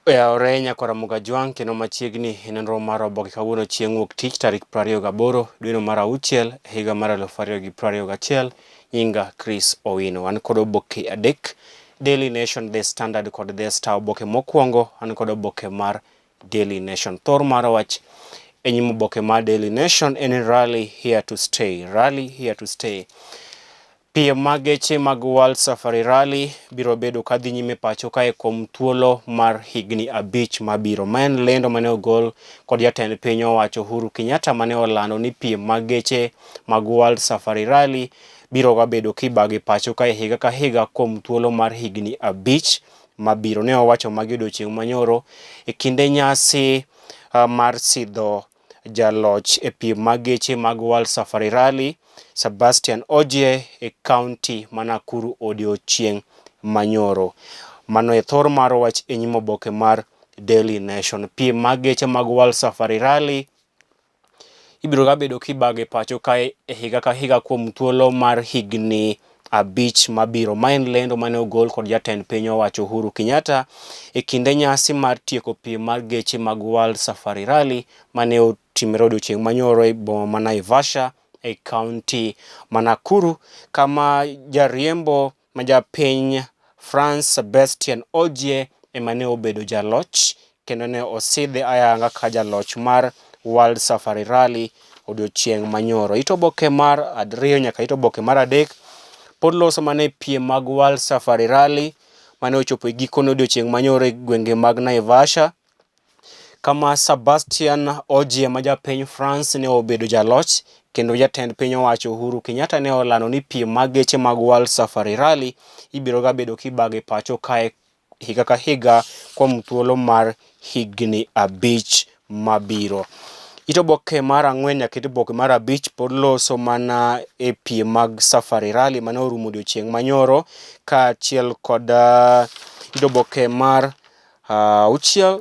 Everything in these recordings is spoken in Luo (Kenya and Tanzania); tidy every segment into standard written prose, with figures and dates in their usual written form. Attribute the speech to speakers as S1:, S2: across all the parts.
S1: Oyawore nyakwar Ramogi Ajwang' kendo machiegni e nonro mar oboke kawuono chieng' wuok tich tarik 28 dweno mar auchiel e higa mar 2021. Nyinga Chris Owino. An kod oboke adek, Daily Nation, The Standard kod The Star. Oboke mokwongo an kod oboke mar Daily Nation. Thor mar wach e nyim oboke mar Daily Nation en rally here to stay, rally here to stay. Piem mag geche mag World Safari Rally biro bedo kadhi nyime pacho kae kuom thuolo mar higni 5 mabiro. Ma en lendo mane ogol kod jatend piny owacho Uhuru Kenyatta mane olando ni piem mag geche mag World Safari Rally biro ga bedo kibago e pacho kae higa ka higa kuom thuolo mar higni 5 mabiro. Ne owacho magi odiochieng' manyoro e kinde nyasi mar sidho jaloch e piem mag geche mag World Safari Rally Sebastian Ogier e kaunti ma Nakuru odiochieng' manyoro. Mano e thor mar wach e nyim oboke mar Daily Nation. Piem mag geche mag World Safari Rally ibiro ga bedo kibago e pacho kae e higa ka higa kuom thuolo mar higni 5 mabiro. Ma en lendo mane ogol kod jatend piny owacho Uhuru Kenyatta e kinde nyasi mar tieko piem mar geche mag World Safari Rally mane otimore odiochieng' manyoro e boma ma Naivasha e kaunti ma Nakuru, kama jariembo ma japiny France Sebastian Ogier ema ne obedo jaloch kendo ne osidhe ayanga ka jaloch mar World Safari Rally odiochieng' manyoro. It oboke mar 2 nyaka it oboke mar 3 pod loso mana e piem mag World Safari Rally mane ochopo e gikone odiochieng' manyoro e gwenge mag Naivasha, kama Sebastian Ogier ma japiny France ne obedo jaloch kendo jatend piny owacho Uhuru Kenyatta ne olando ni piem mag geche mag World Safari Rally ibiro ga bedo kibago e pacho kae higa ka higa kuom thuolo mar higni 5 mabiro. It oboke mar 4 nyaka it oboke mar 5 pod loso mana e piem mag Safari Rally mane orumo odiochieng' manyoro, kaachiel kod it oboke mar 6.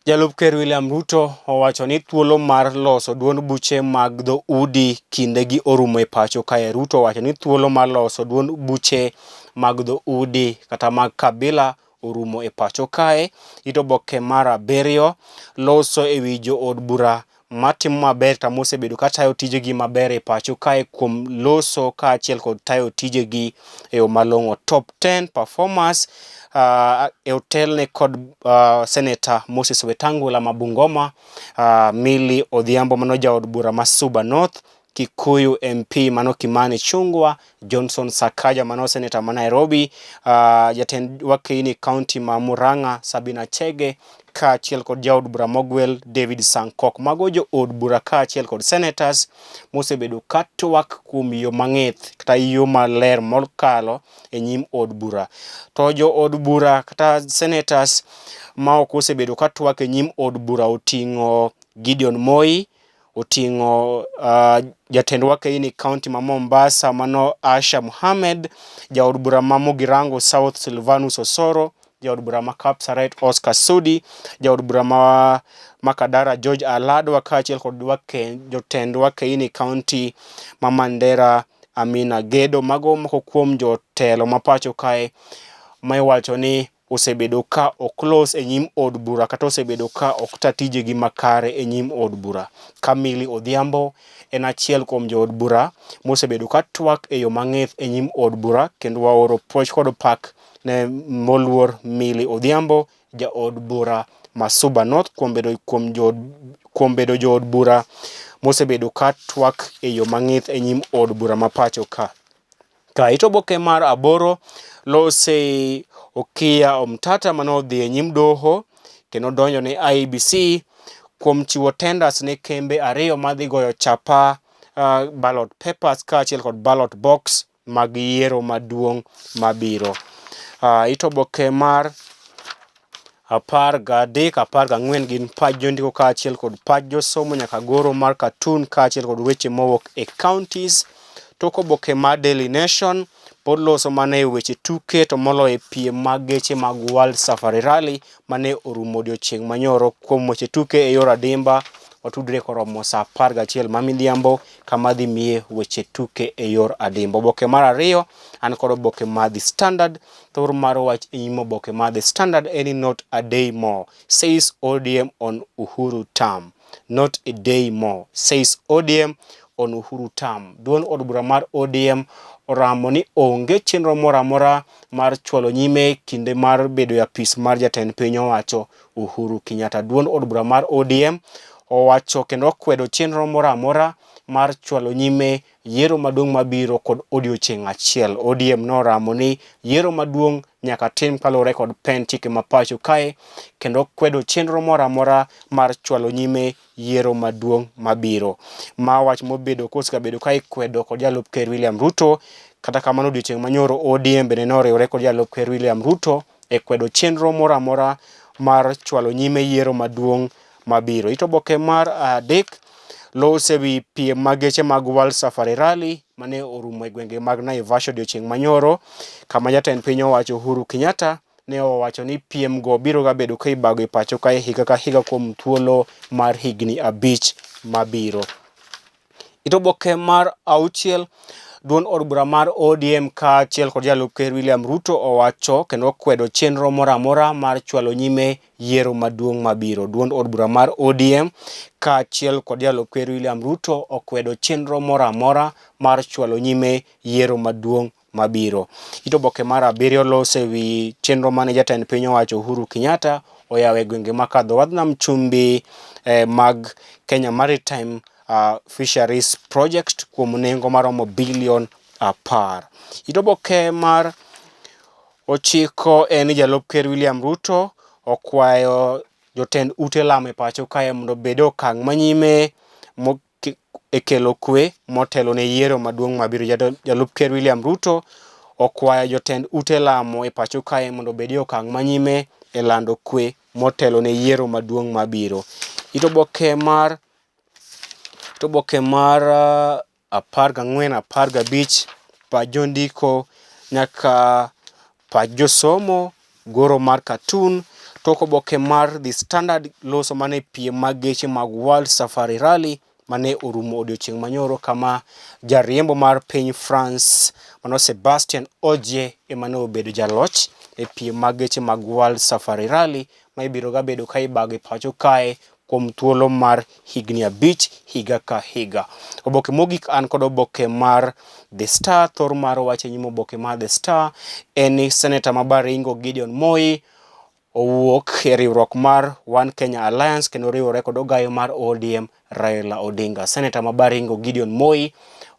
S1: Jalup Ker William Ruto owacho ni thuolo mar loso duond buche mag dhoudi kindegi orumo e pacho kae. Ruto owacho ni thuolo mar loso duond buche mag dhoudi kata mag kabila orumo e pacho kae. It oboke mar 7 loso e wi jood bura matimo maber kata mosebedo ka tayo tijegi maber e pacho kae kuom loso kaachiel kod tayo tijegi e yo malong'o. Top 10 performers e otelne kod Senator Moses Wetangula ma Bungoma, Millie Odhiambo mano jaod bura ma Suba North, Kikuyu MP mano Kimani Ichung'wa, Johnson Sakaja mano senator ma Nairobi, jatend wakeini county ma Murang'a Sabina Chege kaachiel kod jaod bura mogwel David Sankok. Mago jood bura kaachiel kod senators mosebedo ka twak kuom yo mang'ith kata yo maler mokalo e nyim od bura. To jood bura kata senators ma ok osebedo ka twak e nyim od bura oting'o Gideon Moi, oting'o jatend wakeini county ma Mombasa mano Asha Mohamed, jaod bura ma Mugirango South Silvanus Osoro, jaod bura ma Kapsaret Oscar Sudi, jaod bura ma Makadara George Aladwa kaachiel kod jotend wakeini county ma Mandera Amina Gedo. Mago moko kuom jotelo ma pacho kae ma iwacho ni osebedo ka ok los e nyim od bura kata osebedo ka ok ta tijegi makare e nyim od bura. Kamili Odhiambo en achiel kuom jood bura mosebedo ka twak e yo mang'ith e nyim od bura, kendo waoro puoch kod pak ne moluor Millie Odhiambo, jaod bura ma Suba North, kuom bedo jood bura mosebedo ka twak e yo mang'ith e nyim od bura ma pacho ka. Ka it oboke mar 8 lose Okiya Omtata mane odhi e nyim doho kendo donjo ne IEBC kuom chiwo tenders ne kembe 2 madhi goyo chapa ballot papers kaachiel kod ballot box mag yiero maduong' mabiro. It oboke mar 13, 14 gin pach jondiko kaachiel kod pach josomo nyaka goro mar cartoon kaachiel kod weche mowuok e counties. Tok oboke mar Daily Nation pod loso mana e weche tuke to moloyo e piem mag geche mag World Safari Rally mane orumo odiochieng' manyoro. Kuom weche tuke e yor adimba, Watudre koromo saa 11 ma midhiambo kama adhi miye weche tuke e yor adimba. Oboke mar ariyo an kod oboke mar The Standard. Thor mar wach e nyim oboke mar The Standard en ni not a day more says ODM on Uhuru term. Not a day more says ODM on Uhuru term. Duond od bura mar ODM oramo ni onge chenro moro amora mar chwalo nyime kinde mar bedo e apis mar jatend piny owacho Uhuru Kenyatta. Duond od bura mar ODM owacho kendo okwedo chenro moro amora mar chwalo nyime yiero maduong' mabiro kod odiochieng' achiel. ODM noramo ni yiero maduong' nyaka tim kaluwore kod pend chike ma pacho kae kendo kwedo chenro moro amora mar chwalo nyime yiero maduong' mabiro. Ma wach mobedo kosebedo ka ikwedo kod jalup ker William Ruto. Kata kamano odiochieng' manyoro ODM bende noriwore kod jalup ker William Ruto e kwedo chenro moro amora mar chwalo nyime yiero maduong' mabiro. It oboke mar adek lose wi piem mag geche mag World Safari Rally mane orumo e gwenge mag Naivasha odiochieng' manyoro kama jatend piny owacho Uhuru Kenyatta ne owacho ni piem go biro ga bedo ka ibago e pacho kae higa ka higa kuom thuolo mar higni abich mabiro. It oboke mar auchiel duond od bura mar ODM kaachiel kod jalup ker William Ruto owacho kendo okwedo chenro moro amora mar chwalo nyime yiero maduong' mabiro. Duond od bura mar ODM kaachiel kod jalup ker William Ruto okwedo chenro moro amora mar chwalo nyime yiero maduong' mabiro. It oboke mar abiriyo loso e wi chenro mane jatend piny owacho Uhuru Kenyatta oyawo e gwenge ma kadho wadh nam chumbi mag Kenya Maritime Fisheries Project kuom nengo maromo bilion 10. It oboke mar ochiko en ni jalup ker William Ruto okwayo jotend ute lamo e pacho kae mondo obed e okang' manyime e kelo kwe motelo ne yiero maduong' mabiro. Jalup ker William Ruto okwayo jotend ute lamo e pacho kae mondo obed e okang' manyime e lando kwe motelo ne yiero maduong' mabiro. It oboke mar 14, 15 pach jondiko nyaka pach josomo, goro mar katun, tok oboke mar The Standard loso mana e piem mag geche mag World Safari Rally mane orumo odiochieng' manyoro kama jariembo mar piny France mano Sebastien Ogier ema ne obedo jaloch e piem mag geche mag World Safari Rally ma ibiro ga bedo ka ibago e pacho kae kuom thuolo mar higni abich higa ka higa. Oboke mogik an kod oboke mar The Star. Thor mar wach e nyim oboke mar The Star en ni Seneta ma Baringo Gideon Moi owuok e riwruok mar One Kenya Alliance kendo riwore kod ogayo mar ODM Raila Odinga. Seneta ma Baringo Gideon Moi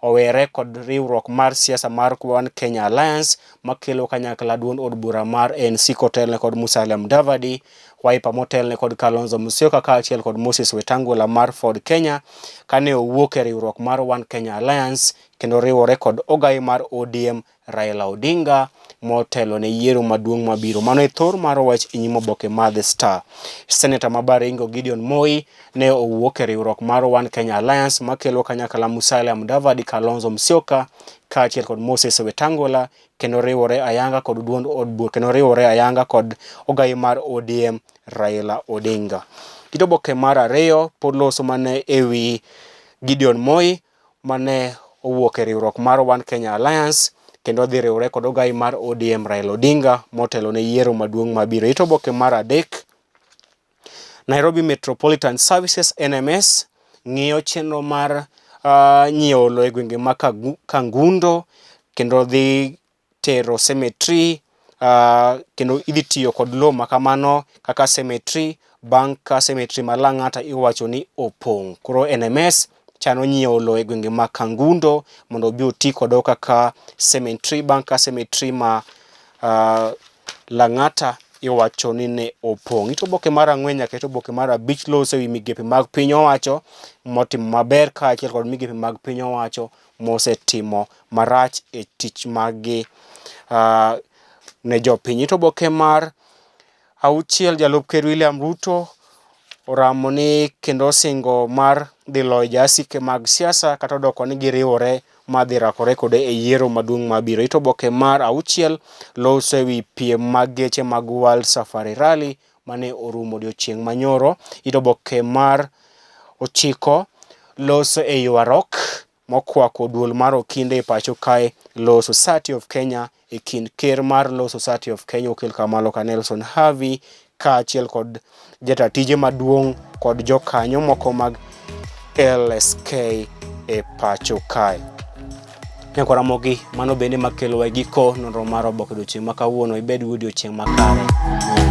S1: owere kod riwruok mar siasa mar One Kenya Alliance makelo kanyakla duond od bura mar ANC kotelne kod Musalia Mudavadi, Wiper motelne kod Kalonzo Musyoka kaachiel kod Moses Wetangula mar Ford Kenya kane owuok e riwruok mar One Kenya Alliance kendo riwore kod ogai mar ODM Raila Odinga motelo ne yiero maduong' mabiro. Mano e thor mar wach e nyim oboke mar The Star. Seneta ma Baringo Gideon Moi ne owuok e riwruok mar One Kenya Alliance makelo kanyakla Musalia Mudavadi, Kalonzo Musyoka kaachiel kod Moses Wetangula kendo riwore ayanga kod duond od bura kendo riwore ayanga kod ogai mar ODM Raila Odinga. Kit oboke mar ariyo pod loso mana ewi Gideon Moi mane owuok e riwruok mar One Kenya Alliance kendo dhi riwre kod ogai mar ODM Raila Odinga motelo ne yiero maduong' mabiro. It oboke mar adek, Nairobi Metropolitan Services NMS ng'iyo chenro mar nyiewo lowo e gwenge ma Kangundo kendo dhi tero cemetery kendo idhi tiyo kod lowo ma kamano kaka cemetery bang' ka cemetery ma Lang'ata iwacho ni opong'. Koro NMS chano nyiewo lowo e gwenge ma Kangundo mondo obi oti kodo kaka cemetery bang' ka cemetery ma Lang'ata iwacho ni ne opong'. It oboke mar ang'wen nyaka it oboke mar abich loso ewi migepe mag piny owacho motimo maber kaachiel kod migepe mag piny owacho mosetimo marach e tich maggi ne jopiny. It oboke mar auchiel jalup ker William Ruto oramo ni kendo osingo mar dhi loyo jasike mag siasa kata odoko ni giriwore ma dhi rakore kode e yiero maduong' mabiro. It oboke mar auchiel loso ewi piem mag geche mag World Safari Rally mane orumo odiochieng' manyoro. It oboke mar ochiko loso e ywaruok mokwako duol mar okinde e pacho kae Law Society of Kenya e kind ker mar Law Society of Kenya Okil Kamaloka Nelson Havi kaachiel kod jata tije maduong' kod jokanyo moko mag LSK e pacho kae. Nyakwa Ramogi, mano bende makelowa e giko nonro mar oboke odiochieng' ma kawuono. Ibed gi odiochieng' makare.